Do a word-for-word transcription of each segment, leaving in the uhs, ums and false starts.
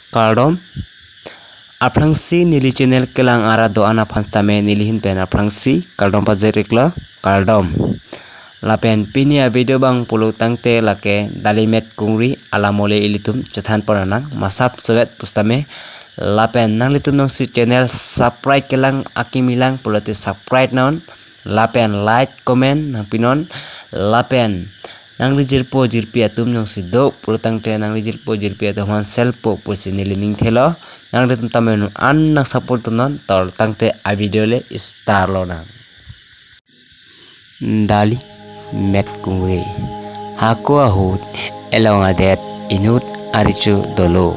Kardom. Aphrangsi neli channel kelang arat do-an aphan sitame neli ahin pen aphrangsi kardom pajir-iklo, kardom. Lapen pini a-video abang pulo tangte lake Dalimet Kungri alam ole ilitum chethan pon nang masap sowet pusitame. Lapen nanglitum jongsi channel subscribe kelang akimi lang pulote subscribe non. Lapen like, comment nangpinon. Lapen nangli jirpo jirpi atum jongsi do pulo tangte nangli jirpo jirpi atum aphan share po pusi neli ning thelo. Nanglitum tame non an nang support non, tol tangte a-video le start lonang. Dalimet Kungri. Hako ahut elong adet inut arecho dolo.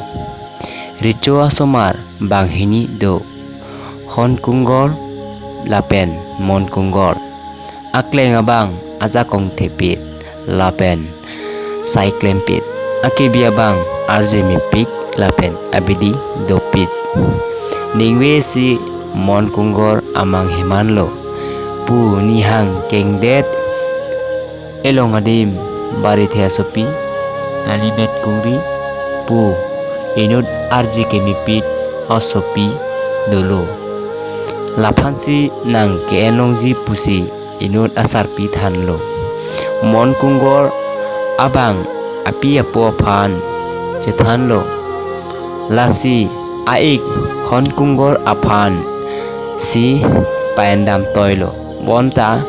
Recho asomar banghini do. Hon Kungor lapen Mon Kungor. Akleng abang ajakong thepit lapen sai klempit. Akebi abang arje mepik lapen abidi dopik. Ningve si Mon Kungor amanghiman lo. Pu nihang kengdet elong adim barithe asopi, Dalimet Kungri pu inut arje kemepit asopi dolo. Laphansi nang ke-en longji pusi inut asarpi thanlo. Mon Kungor abang api apo aphan chethanlo. Lasi a-ik Hon Kungor aphan si pa-endam toilo. Bonta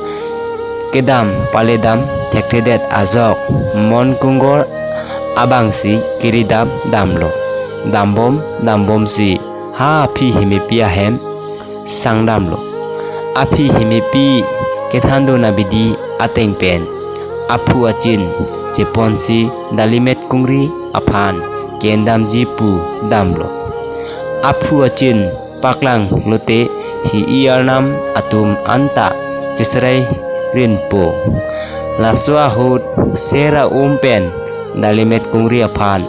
kedam paledam thekthedet ajok Mon Kungor abangsi keridam damlo. Dambom dambomsi ha aphi hemepi ahem sangdamlo. Aphi hemepi kethandun abidi ateng pen aphu achin cheponsi Dalimet Kungri aphan ke-endamji pu damlo. Aphu achin paklang lote hi-i arnam atum anta cheserai rinpo. Laso ahut sera um pen Dalimet Kungri aphan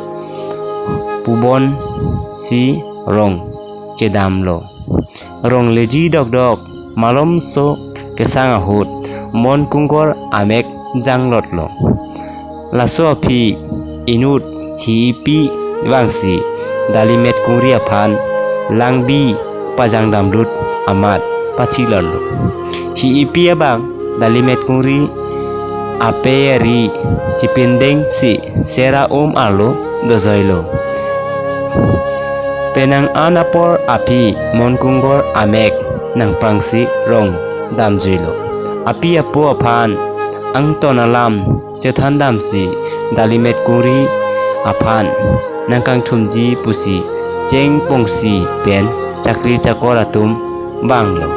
pubonsi rong chedamlo. Rong leji dokdok malomso kesang ahut Mon Kungor amek janglotlo. Laso aphi inut hi-ipi vangsi Dalimet Kungri aphan langbi pajangdamdut amat pachilotlo. Hi-ipi abang Dalimet Kungri ape ari chipindengsi sera um arlo dojoilo. Penang an apor aphi Mon Kungor amek nangprangsi rong damjuilo. Api apo aphan angton alam chethandamsi Dalimet Kungri aphan nangkangthumji pusi cheng pongsi pen chakri chakor atum vanglo.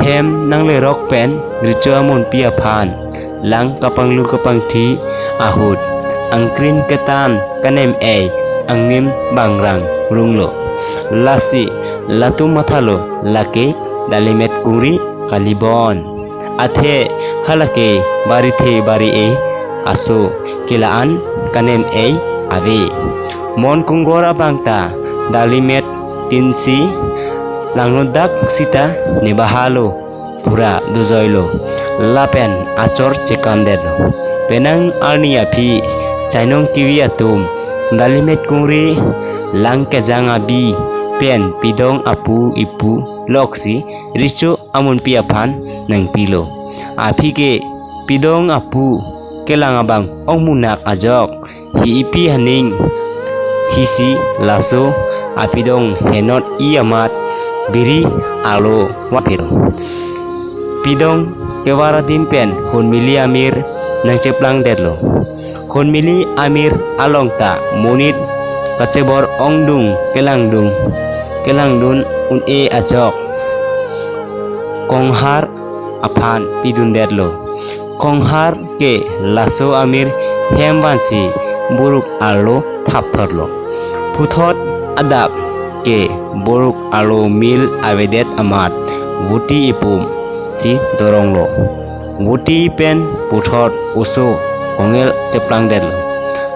Hem nanglerok pen recho amunpi aphan lang kapanglu kapangthi ahut angkrin ketan kanem-ei angnim bangrang runglo. Lasi latum mathalo lake Dalimet Kungri kalibon. Athe halake barithe bari-e aso ke la-an kanem-ei ave. Mon Kungor abang ta Dalimet tinsi langnodak sita ne bahalo pura dojoilo lapen achor chekandetlo. Penang arni aphi chainong kevi atum Dalimet Kungri lang kejang abi pen pidong apu ipu loksi recho amunpi aphan nangpilo. Aphi ke pidong apu kelang abang ongmunak ajok hi-ipi haning thisi laso apidong henot-i amat biri arlo vapilo. Pidong kevar adim pen hunmili amir nangcheplangdetlo. Hunmili amir along ta monit kachebor ongdung kelangdung kelangdun un-e ajok konghar aphan pidundetlo. Konghar ke laso amir hem vansi boruk arlo thapthotlo. Puthot adap ke boruk arlo mil avedet amat voti ipum si doronglo. Voti pen puthot oso kongel cheplangdetlo.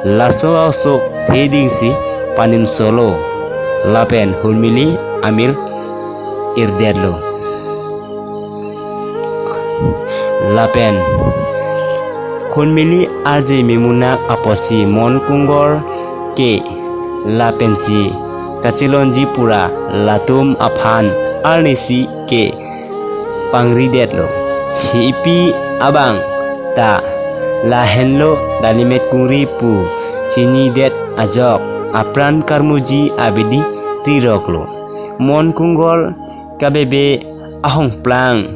Laso oso thedingsi panimsolo lapen hunmili amir irdetlo. Lapen hunmili arje memunak apotsi Mon Kungor ke lapensi kachelonji pura latum aphan arnisi ke pangridetlo. Hipi abang ta lahenlo Dalimet Kungri pu chinidet ajok apran karmuji abidi riroklo. Mon Kungor kabebe ahongplang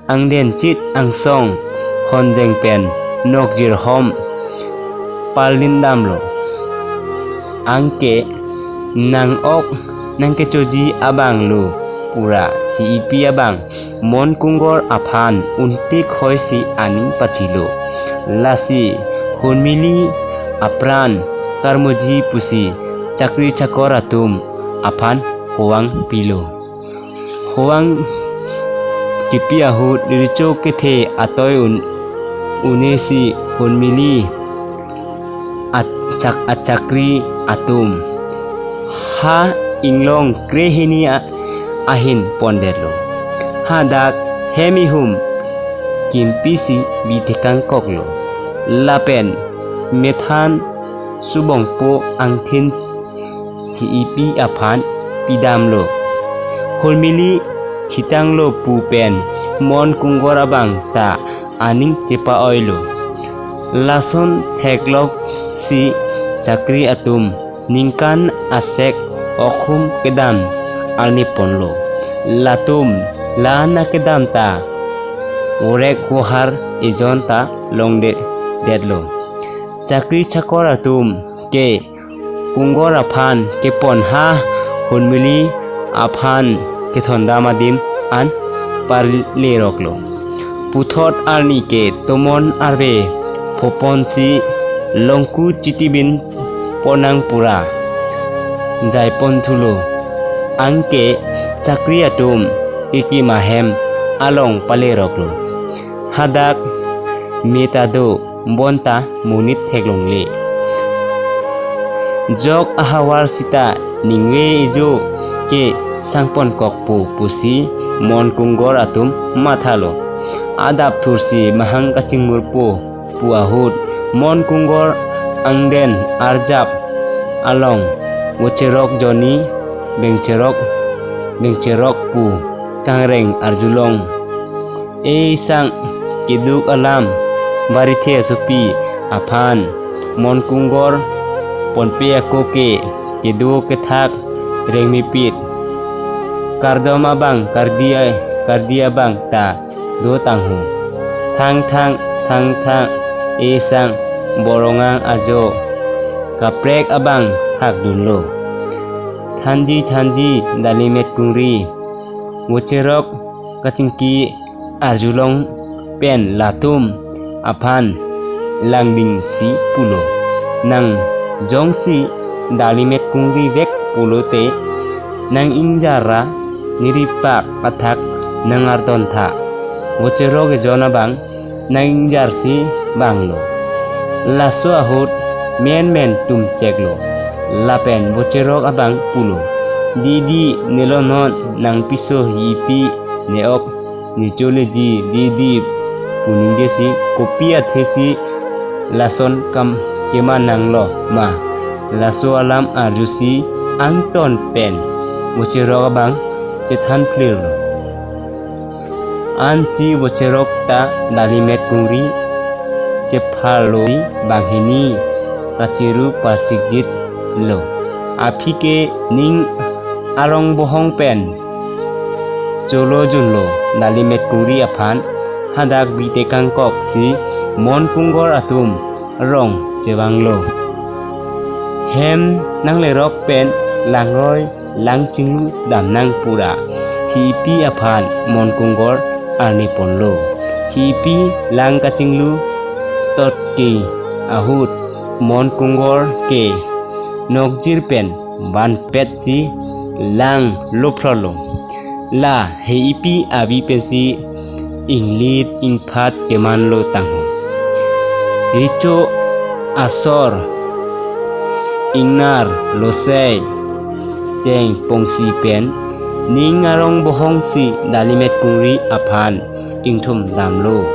angden chit angsong honjeng pen nokjir hom parlindamlo. Anke nang-ok nangkechoji abang lo pura hipi abang Mon Kungor aphan untik hoisi aning pachilo. Lasi Hunmili apran karmuji pusi chakri chakor atum aphan howang pilo. Howang kipi ahut recho kethe atoi un, unesi Hunmili achak, achakri atum ha inglong krehini a, ahin pondetlo. Hadak hem ihum kimpisi bitekangkoklo. Lapen methan subongpo angthin hipi aphan pidamlo. Hunmili thitanglo pu pen Mon Kungor abang ta aning chepa-oilo. Lason theklok si chakri atum ningkan asek okhum kedam arni ponlo. Latum la-an akedam ta vorek vohar ejon ta longde detlo. Chakri chakor atum ke Kungor aphan kepon ha Hunmili aphan kethondam adim an parleroklo. Puthot arni ke tomon arve phoponsi longku chitibin ponang pura jaiponthulo. Anke chakri atum kekim ahem along paleroklo. Hadak meta do bonta monit theklongle. Jok ahavar sita ningve ejo ke sangponkokpo pusi Mon Kungor atum mathalo. Adap thursi mahang kachingmurpo pu ahut Mon Kungor angden arjap along vocherok jonni bengcherok bengcherok pu kangreng arjulong. Ei sang keduk alam varithe asopi aphan Mon Kungor ponpe ako ke kedo kethak rengmipit kardom abang kardi kardi abang ta do tangho. Thang thang thang thang ei sang borongang ajo kaprek abang thakdunlo. Thanji thanji Dalimet Kungri vocherok kachingki arjulong pen latum aphan langdingsi pulo. Nang jongsi Dalimet Kungri vek pulote nang ingjara neripak athak nang ardon tha. Vocherok ejon abang nang ingjarsi banglo. Laso ahut menmen tumcheklo. Lapen vocherok abang pulo. Didi nelo non nangpiso hipi ne-ok necholeji didi puningdesi kopi athesi lason kam keman nanglo ma. Laso alam arjusi angton pen vocherok abang chethan phlirlo. Ansi vocherok ta Dalimet Kungri chepharlo banghini kachiru pasikjitlo. Aphi ke ning arong bohong pen cholo junlo Dalimet Kungri aphan hadak bitekangkok si Mon Kungor atum rong chevanglo. Hem nanglerok pen langroi lang chinglu damnang pura hipi aphan Mon Kungor arni ponlo. Hipi lang kachinglu totke ahut Mon Kungor ke nokjir pen vanpetsi lang lophrolo. La hipi abi pensi inglit ingphat kemanlo tangho. Recho asor ingnar losei cheng pongsi pen ning arong bohongsi Dalimet Kungri aphan ingthum damlo.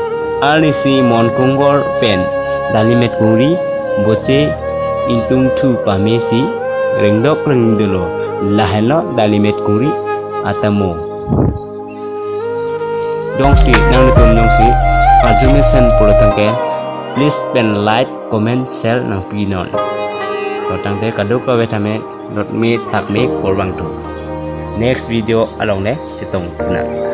Arnisi Mon Kungor pen Dalimet Kungri boche ingtungthu pamesi ringdok ringdolo, lahenlo dalimet kuri atamo. Jongsi nanglitum jongsi arju mesen pulo tangte, please pen like, comment, share nangpinon. To tangte kadokave tame, rotme thakme korwang tu. Next video along le chetong thunang.